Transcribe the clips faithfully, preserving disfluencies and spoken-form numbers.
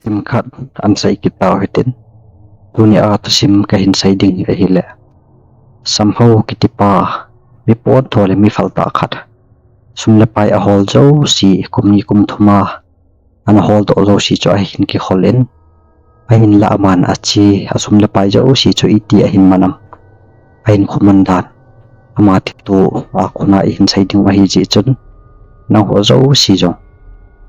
Thusim khat ana sei kit tau hitin. Tunia thusim kahin sei ding hi ahile, Samhao kitipa, mi pontho le mi phaltah khat, sum le pai ahol jouse, kum ni kum thum a ana holdoh jouse chu ahin kikhol in, ahinlah aman ache asum le pai jouse chu iti ahin man am, ahin khoman dan, ama thilto a kona ihin sei ding ahi jeh chun, nangho jouse jong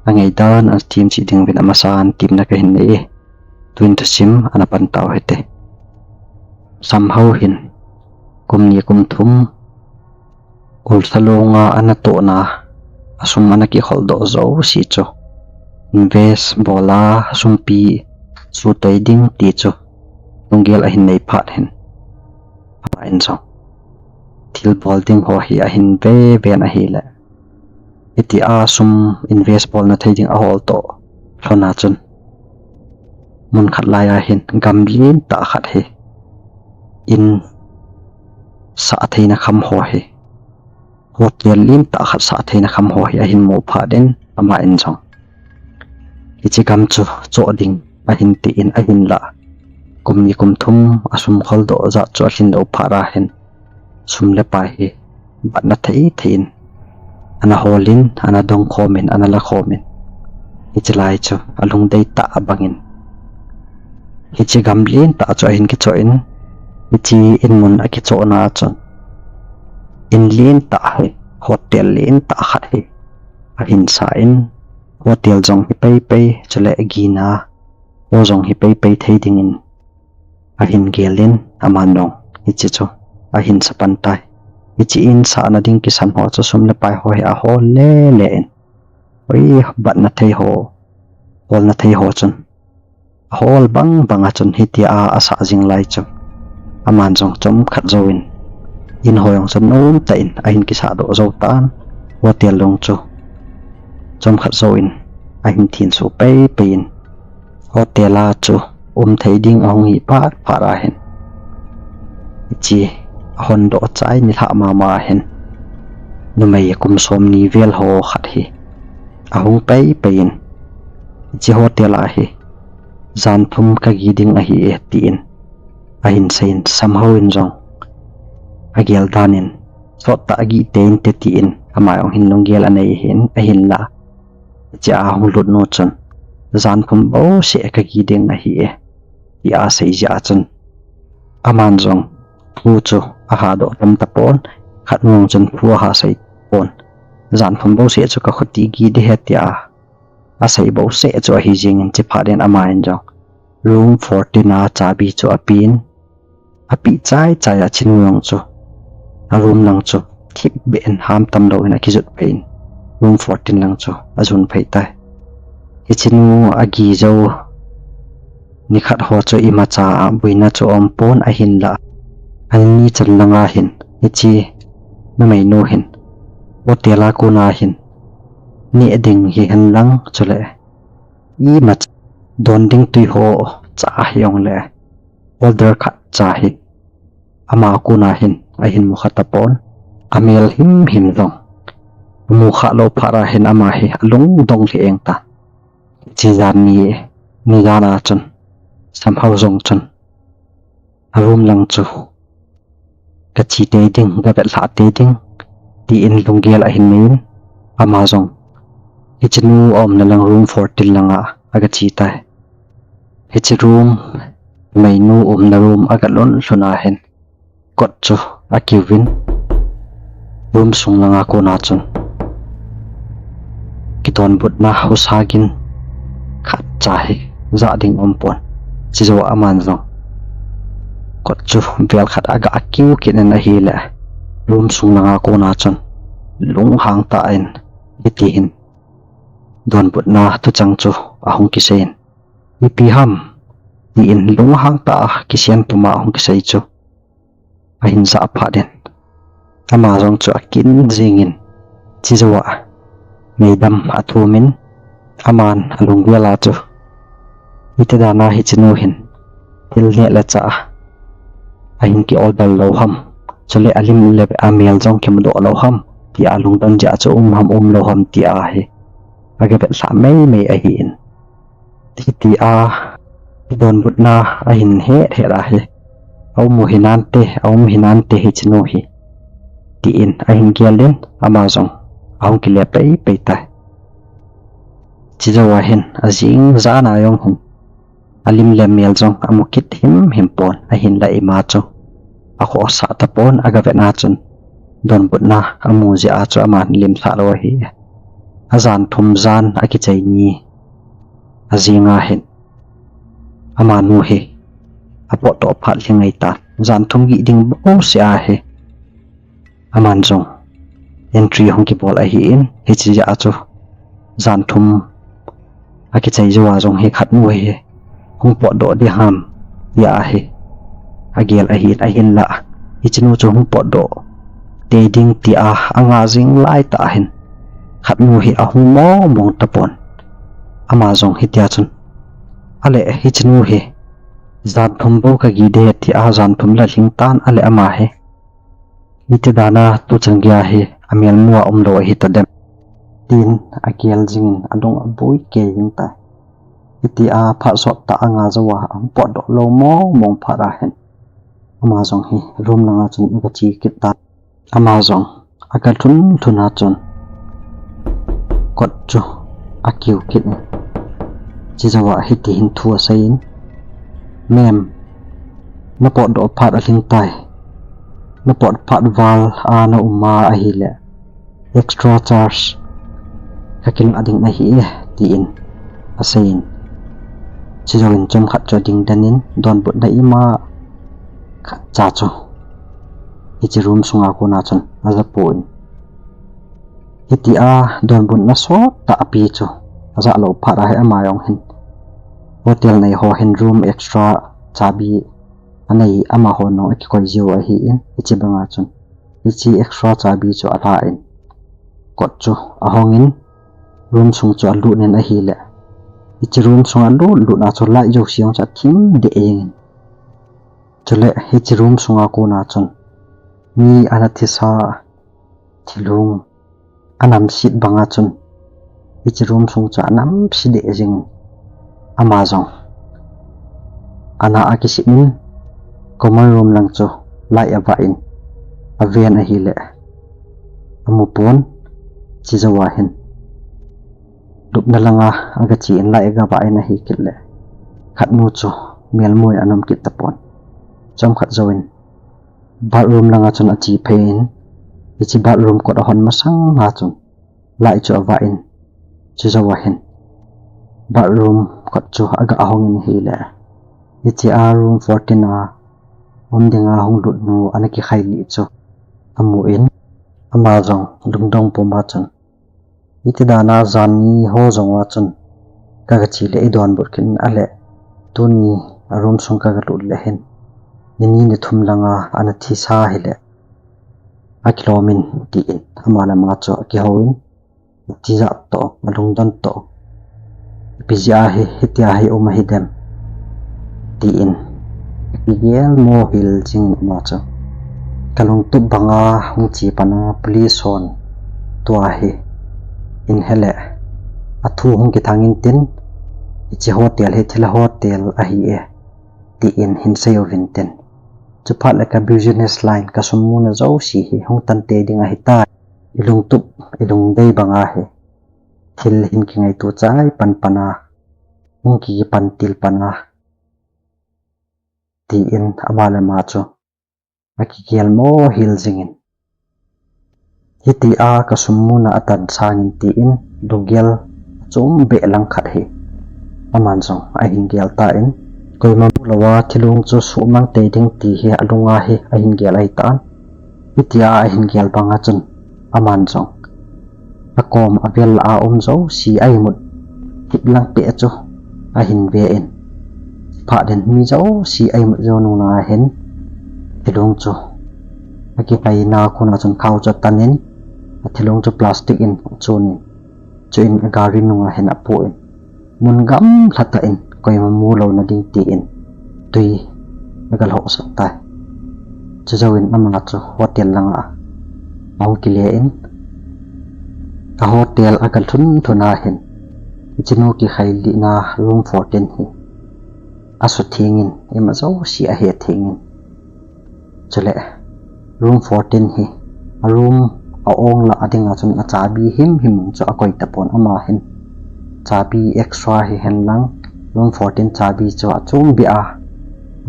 angaidan a themcheh dinguvin amasan temna kahin nei e. Tuin thusim ana pan tau hite. Samhao hin kum ni kum thum, Ulsa longa ana tohna, asum ana kikholdoh jouse chu invest bol a, sumpi sutoi ding ti chu lunggel ahin nei phat hin, aman jong thil bol ding ho hi ahin ve ven ahile, hitia sum invest bolna thei ding ahol toh lhona chun, mun khat laiya hin gam lentah khat hi in sah theina kham ho hi, hotel lentah khat sah theina kham ho hi ahin mu phat in, aman jong hiche gam chu choh ding ahin tin, ahinlah kum ni kum thum asum kholdoh jat chu alhin lou phat a hin, sum le pai hi batna thei thei in ana hol in, ana dong khom in, ana la khom in, hiche lai chu alungdei tah bangin, hiche gam lentah chu ahin kichoh in, hiche in mun akichohna chun, in lentah hi, hotel lentah khat hi ahin sa in, hotel jong hi peipei, chule gina ho jong hi peipei thei dingin ahin gel in, aman jong hiche chu ahin sa pan tai. Hiche in sahna ding kisan ho chu sum le pai ho hi ahol le le in, oi, batna thei ho, holna thei ho chun ahol bang bang a chun hitia asah jing lai chu, aman jong chomkhat jouvin, in ho jong chu nomtah in ahin kisahdoh jou tan, hotel jong chu chomkhat jouvin ahin thenso peipei in, hotel a chu um thei ding ahung hi phat phat a hin, hiche ahondoh chai nilhah mama hin, numei kum somni vel ho khat hi ahung peipei in, hiche hotel a hi jan thum kagi ding ahi e, tin ahin seiyin, Samhao in jong agel dan in, sottah agih tei inte, tin ama jong hin lunggel anei hin, ahinlah hiche a hung lut nu chun, jan thum bouseh kagi ding ahi e, tia asei jeh a chun, aman jong thu chu ahadoh tam tapon, khat nu chun thu ahasei pon, jan thum bouseh chu kakhuti gi ding ahi, tia asei bouseh chu ahi jengin, hiche phat in aman jong room fourteen a chabi chu apen, apeh chai chai a hiche nu jong chu a room lang chu thipbeh in ham tamlou in akijot phei in, room fourteen lang chu ajon phei tai. Hiche nu agi jou nikhat ho chu imacha boina chu aumpon, ahinlah ani ni chan langa hin hiche numeinu hin hotel a kona hin neh ding hihen lang, chule imacha don ding twi ho cha hijongle, order khat cha hi ama kona hin ahin mukha tapon, amel himhim jong amukhah lou phat a hin ama hi alungdong lheh jeng tan. Hiche jan ni, nijan a chun Samhao jong chun a room lang chu kache tei ding, kavetlhah tei ding, tin lunggel ahin nei in, ama jong hiche nu aumna lang room fourteen langa aga che tai. Hiche room, numeinu umna room aga lhun lhun a hin, kot chu akiuvin, room sung langa kona chun kidonbutna husa gin khatcha hi jah ding aumpon. Chujouva aman jong kot chu vel khat aga kiu kit in ahile, room sung langa kona chun lunghang tah in hitihin donbutna thucheng chu ahung kiseiyin, ipi ham, tin lunghang tah a kisei puma ahung kisei chu ahin jah phat in, ama jong chu akin jengin, chujouva meidam athumin, aman alunggel a chu, iti dana hiche nu hin thil neh le chah a ahin ki order lou ham, chule alim le amel jong kimudoh lou ham, tia lungdon jeh a chu um ham umlou ham tia hi aga vetlhah meimei ahin, hiti tia donbutna ahin het het ahi. Aum u hinante, aum hinante hichenu hi, tin ahin gel in ama jong ahung kile pei pei tai. Chijou ahin ajing jan a jong hin alim le amel jong amu kit him him pon, ahinla ima chu akhohsah tapon, aga vetna chun donbutna amu jeh a chu aman lim lha lou ahi. Ajan thum jan akichai ni ajing ahin amanu hi apotdoh phat lhing ahitan, jan thum gih ding bouseh ahi. Aman jong entry hung kibol ahin, hiche jeh a chu jan thum akichai jou a jong hi khatnu hi hung potdoh ding ham tia hi agel ahin, ahinla hichenu chu hung potdoh tei ding tia anga jing laitah hin khatnu hi ahung mong mong tapon. Ama jong hitia chun, ale hichenu hi jan thum bou kagi de tia jan thum la lhing tan, ale ama hi iti dana tuchan geiya hi amelmu a umlou ahitadem, tin agel jingin alung aboi kei jing tai. Hitia phat sot tah anga jou a ahung potdoh lou mong mong phat ahin ama jong hi room langa chun aga che kit tan. Ama jong aga lhun lhun a chun kot chu akiu kit in, chijou a hiti hin thu asei in, Ma'am, napotdoh phat alhing tai. Napot phat val a naum a ahile extra charge kakilah ding ahi e, tin asei in. Chijou in chomkhat chu ading den in donbutna ima khatcha chu hiche room sunga kona chun ajapon. Hitia donbutna sot tah api chu ajah lou phat ahi, ama jong hin hotel nei ho hin room extra chabi anei, amaho nung akikoi jiu ahin, hiche banga chun hiche extra chabi chu alha in kot chu ahong in room sung chu alut in ahile, hiche room sung alut lut a chu light jouse jong chu athim deh jeng in. Chule hiche room sunga kona chun mi ana thisa thilung anamset banga chun hiche room sung chu anamse deh jeng in, ama jong ana akisim in common room lang chu light avah in aven ahile amu pon. Chijou a hin lupna langa aga che in light aga vah in ahi kit le khatnu chu melmu in ana um kit tapon. Chomkhat jouvin bathroom langa chun ache phei in, hiche bathroom kot ahon masang a chun light chu avah in, chujou a hin bathroom kot chu aga hong in ahile, hiche a room fourteen a um dinga hung lut nu ana kikhai lih chu amu in, ama jong lungdong puma chun, iti dana janni ho jong a chun kaga che le eidonbut kit in, ale tuni a room sung kaga lut le hin nini ni thum langa ana thisa hile akilom in, tin ama le ama chu akihou in, atijat toh, alungdon toh, ipi jeh a hi hitia hi um ahi dem, tin akigel mo hel jing in ama chu, kalungtup banga hung che pan a police hon tua hi in hele athu hung kithang intin, hiche hotel hi thilha hotel ahi e, tin hin sei uvin tin, chuphat le ka business line, kasum muna jouse hi hung tan tei ding ahitai. Ilungtup, ilungdei banga hi thil hin kingaito chai pan pan a, hung kipan til pan a, tin ama le ama chu akigel mo hel jing in, hitia kasum muna atan sangin tin lunggel achom beh lang khat hi aman jong ahin gel tan, koima mu louva thilung chu suhmang tei ding ti hi alunga hi ahin gel ahitan, hitia ahin gel banga chun aman jong akom avel a um jouse a imut thip lang peh chu ahin ve in, phat in mi jouse a imut jou nung langa hin thilung chu akikhaina kona chun khao chu atan in, athilung chu plastic in achun in, chuin agari nunga hin apoh in, mun gamlha tah in koima mu louna ding tin tui aga lhohsah tai. Chujouvin ama chu hotel langa ahung kile in, a hotel aga lhun lhun a hin Hiche nu kikhai lihna room fourteen hi asuthengin, ima jouse ahethengin. Chule room fourteen hi a room a-ong lah a dinga chun achabi himhim chu akoi tapon, ama hin chabi extra hihen lang room fourteen chabi chu achungbeh a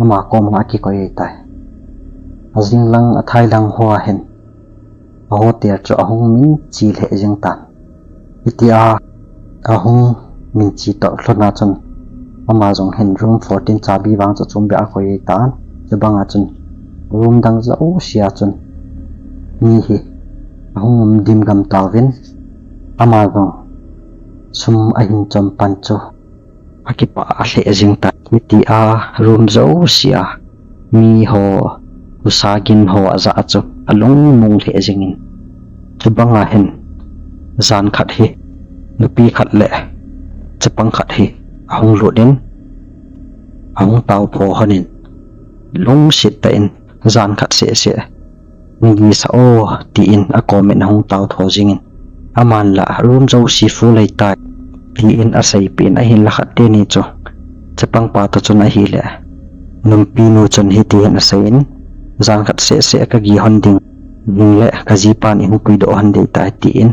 ama koma akikoi tai. Ajing lang athai lang hoa hin a hotel chu ahung minchi lheh jeng tan. Hitia ahung minchi toh lhona chun ama jong hin room fourteen chabi vang chu achungbeh a akoi tan. Chubanga chun room dang jousea chun mi hi ahung um dimgam tauvin, ama jong sum ahin chom pan chu akipah lheh jeng tan. Hitia room jousea miho husa gin ho ajah chu alungmong lheh jengin, chubanga hin jan khat hi nupi khat le chapang khat hi ahung lut in, ahung taopho lhonin, lungset tah in jan khat sehseh, "Nagisa o," tin akomin ahung taotho jingin, aman la, "Room jouse full ahitai," tin aseipeh in, ahinla khat teni chu chapangpa toh chun ahile, nupi nu chun hiti hin aseiyin, "Jan khat sehseh kagih lhon ding, hingle kajipan eihung puidoh lhon ding ahitai," tin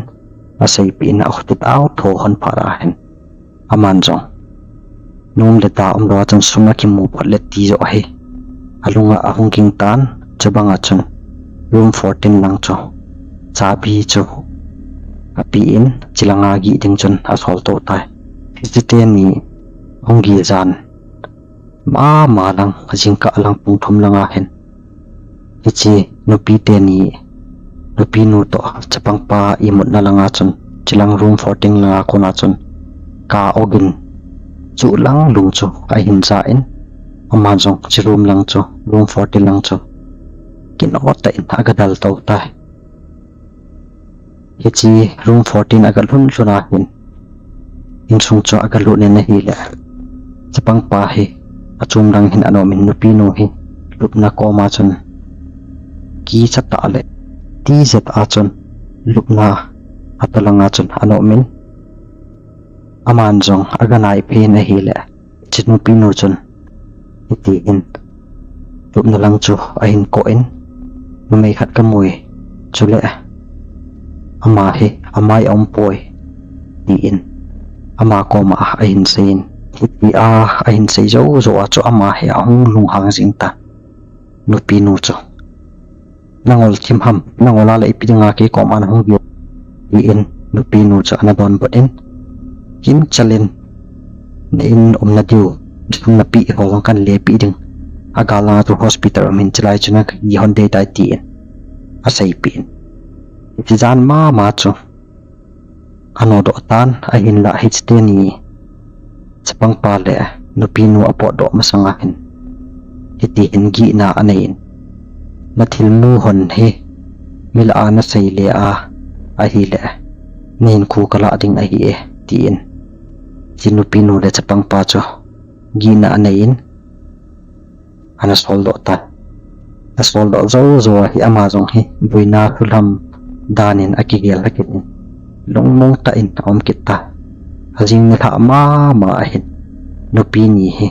aseipeh in, akhuti taotho lhon phat ahin, aman jong nom le ta umlou a chun sum akimu phot le tijoh ahi, alunga ahung ging tan. Chubanga chun room fourteen lang chu chabi chu apen, chulanga gih ding chun asol to tai. Hiche teni hung gih jan mama lang, jingkah lang pung thum langa hin hiche nupi teni, nupi nu toh chapangpa imutna langa chun, chulang room fourteen langa kona chun kah ogin chulang lung chu ahin ja in, aman jong hiche room lang chu, room fourteen lang chu kinoh tah in aga dal to tai. Hiche room fourteen aga lhun lhun ahin, insung chu aga lut in ahile, chapangpa hi achom lang hin ana um in, nupi nu hi lupna koma chun kicha tah le tijat a chun lupna atoh langa chun ana um in, aman jong aga nai phen ahile, hiche nupi nu chun hiti hin lupna lang chu ahin koh in, "Numei khat kamui, chule ama hi amai a um poi," tin ama koma ahin seiyin, hitia ahin sei jou jou a chu ama hi ahung lunghang jing tan. Nupi nu chu, "Nangol thim ham, nangol a le ipi dinga kei koma nahung gih?" tin nupi nu chu ana donbut in, "Kimchel in, na in umna diu sum napeh ho jong kahin lepeh ding, agal langa chu hospital um in, chulai chu nang kagih lhon ding ahitai," tin aseipeh in, hiche jan mama chu anodoh tan. Ahinla hiche teni chapangpa le nupi nu apotdoh masanga hin hiti hin gihna anei in, "Na thilmu lhon hi mi lah a nasei le a ahile, nahinkho kalah ding ahi e," tin hiche nupi nu le chapangpa chu gihna anei in, ana soldoh tan. Asoldoh jou jou a hi ama jong hi boina lhulam dan in akigel lha kit in, lungmong tah in aum kit tan. Ajing nilhah mama ahin, nupi ni hi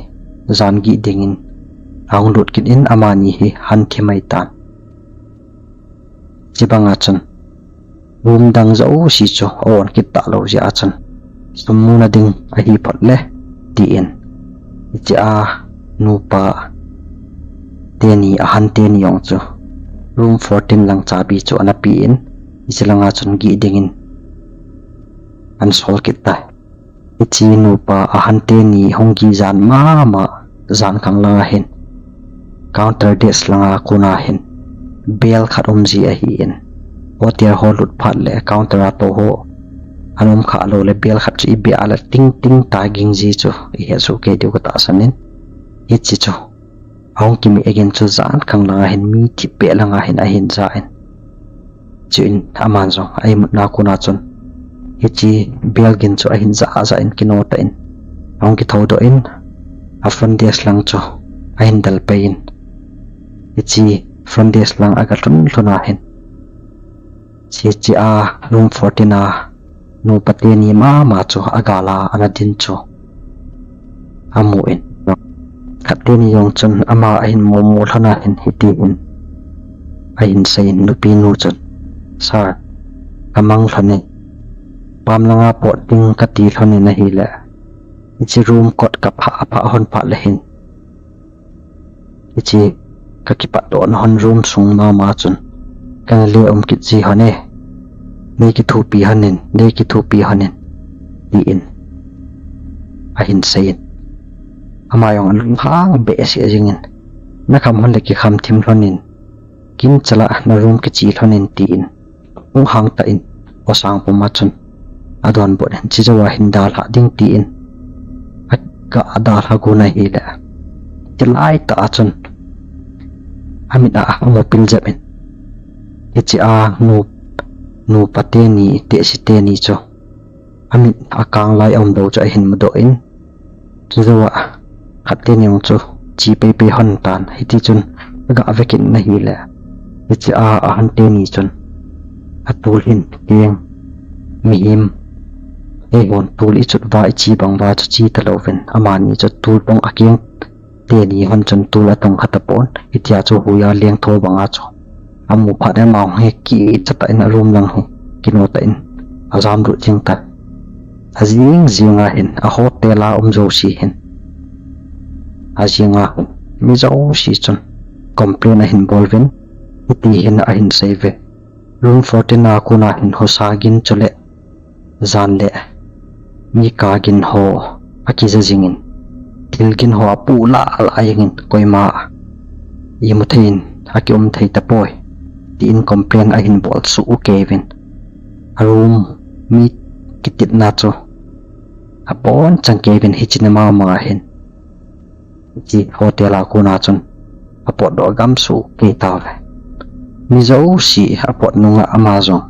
jan gih dingin ahung lut kit in, amani hi ahin thim mai tan. Chubanga chun room dang jouse chu a-on kit talou jeh a chun, "Sum muna ding ahi phot le," tin hichea nupa teni, ahan teni jong chu room fourteen lang chabi chu ana pen, hiche langa chun gih dingin ana sol kit tai. Hiche nupa ahan teni hung gih jan mama, jan khang langa hin counter desk langa kona hin bell khat um ji ahin, hotel ho lut phat le counter a tou ho ana um kha lou le bell khat chu ibeh a le ting ting ta ging ji chu ihet soh kei diu katahsan in, hiche chu ahung kimih agin chu jan khang langa hin mi thipbeh langa hin ahin ja in, chuin aman jong a imutna kona chun hiche bell gin chu ahin ja ja in, kinoh tah in ahung kithoudoh in, a front desk lang chu ahin dalpeh in, hiche front desk lang aga lhun lhun a hin, hichea room fourteen a nupa teni mama chu agala ana din chu amun, khat teni jong chun ama ahin mumu lhon ahin hitihin ahin seiyin, nupinu chun, "Sir, kamang lhon e, pam langa pot ding kati lhon in ahile, hiche room kot kaphah phah lhon phat le hin, hiche kakipatdohna lhon room sung mama chun kana le um kit ji lhon e, nei kithopi lhon in, nei kithopi lhon in," tin ahin seiyin. Ama jong alunghang behseh jingin, "Nakham lhon le kikham thim lhon in, kin chala na room kiche lhon in," tin lunghang tah in khosang puma chun adonbut in, "Hiche jouva hin dalha ding," tin aga dalha gon ahile, chulai tah a chun amit a amu pil jep in, hiche a nu, nupa teni, tehsi teni chu amit akang lai aum bou chu ahin mudoh in, chujouva khat teni jong chu che peipei lhon tan, hitichun aga ve kit in ahile, hiche a ahon teni chun atul hin keng, mihem eihon tul ichut uva iche bang uva chu che talouvin, amani chu tul tong akeng teni lhon chun tul atong kha tapon, hitia chu huiya lengtho banga chu amu phat in ama jong hi kicha tah in a room lang hi kino tah in ajam lut jing tan. Ajing jinga hin a hotel a um jouse hin, ajinga mi jouse chun complain ahin bol uvin, hitihin ahin sei uve: "Room fourteen a kona hin husa gin chule jan le mi kap gin ho akija jingin, thil gin ho apuh lah lah jingin, koima imu thei in akium thei tapoi," tin complain ahin bol soh kei uvin, a room mi kitilna chu abon chang kei uvin, hiche ni mama hin hiche hotel a kona chun apotdoh gam soh kei tauve. Mi jouse apot nunga ama jong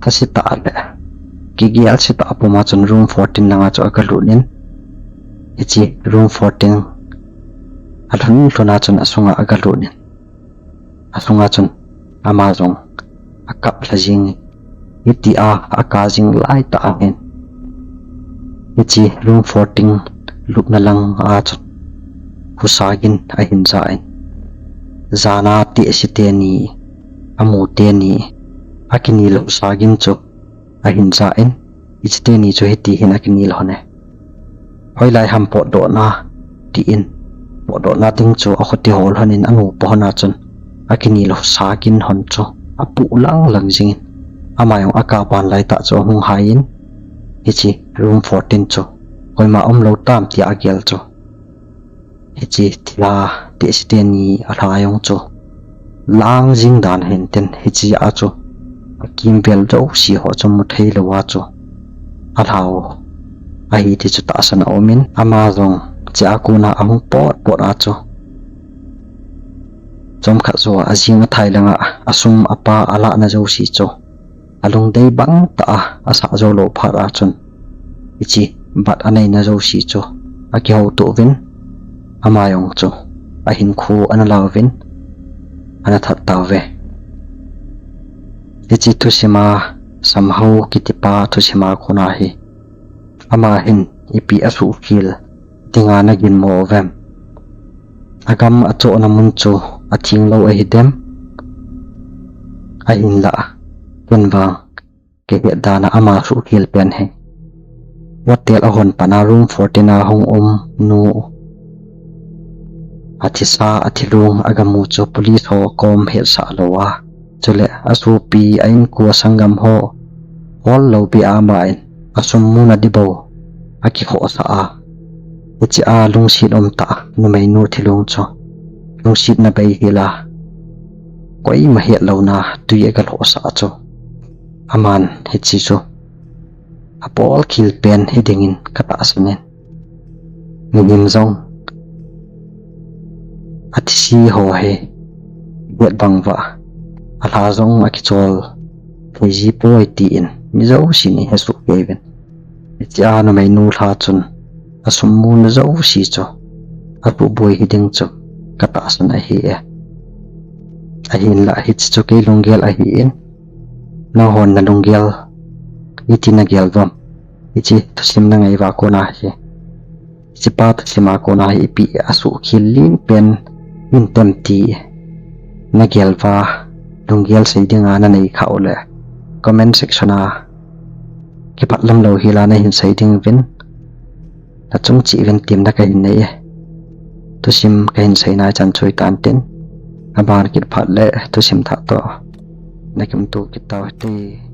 lhase tah le kigel se tah puma chun room fourteen langa chu aga lut in, hiche room fourteen alhun lhun a chun asunga aga lut in, asunga chun ama jong akap lha jingin, hitia akap jing lai tah ahin, hiche room fourteen lupna langa chun husa gin ahin ja in, jana tehsi teni, amu teni akinel husa gin chu ahin ja in, hiche teni chu hitihin akinel lhon e: "Hoilai ham potdohna?" tin potdohna ding chu akhuti hol lhon in, anupa lhon a chun akinel husa gin lhon chu apuh lang lang jingin, ama jong akap ban lai tah chu ahung hai in, hiche room fourteen chu koima umlou tam tia agel chu, hiche thilha tehsi teni alha jong chu lang jing dan hintin, hiche a chu akimvel jouse ho chu mu thei louva chu alhau ahi ti chu tahsan aumin, ama jong hiche a kona ahung pot pot a chu chomkhat jou a, ajing athai langa asum apa alahna jouse chu alungdei bang tah a asah jou lou phat a chun, hiche bat aneina jouse chu akihouto uvin, ama jong chu ahinkho ana lauvin, ana that tauve. Hiche thusima, Samhao kitipa thusima kona hi, ama hin ipi asuhkhel dinga nagin mo uvem? Agam achohna mun chu atheng lou ahidem? Ahinlah, ken vang kahet dan a ama suhkhel pen hi, hotel ahon pan a room fourteen a hung um nu athisa, athilong agamu chu police ho kom hetsah lou a, chule asopi, a insung, asanggam ho hol lou beh a ama in asum muna ding bou akikhohsah a, hiche a lungset umtah numeinu thilong chu lungsetna beihel a, koima hetlouna tui agalhohsah chu, aman hiche chu abol khel pen hiding in katahsan in, mihem jong athise ho hi hetbang uva alha jong akichol thei ji poi tin mi jousen ihesoh kei uvin, hiche a numeinu lha chun asum muna jouse chu asuhboi hiding chu katahsan ahi e. Ahinlah hiche chu kei lunggel ahin, nanghon nalunggel iti nagel uvam? Hiche thusim nangai uva kona hi, hichepa thusim a kona hi ipi asuhkhel lin pen hintem ti nagel uva lunggel sei dinga nanei khah uleh comment section a kipah lamlou hila nahin sei ding uvin, nachung cheh uvin temna kahin nei e. Thusim kahin seina ichan chu hitan tin, aban kit phat leh thusim thah toh nakimuto kit tau hite.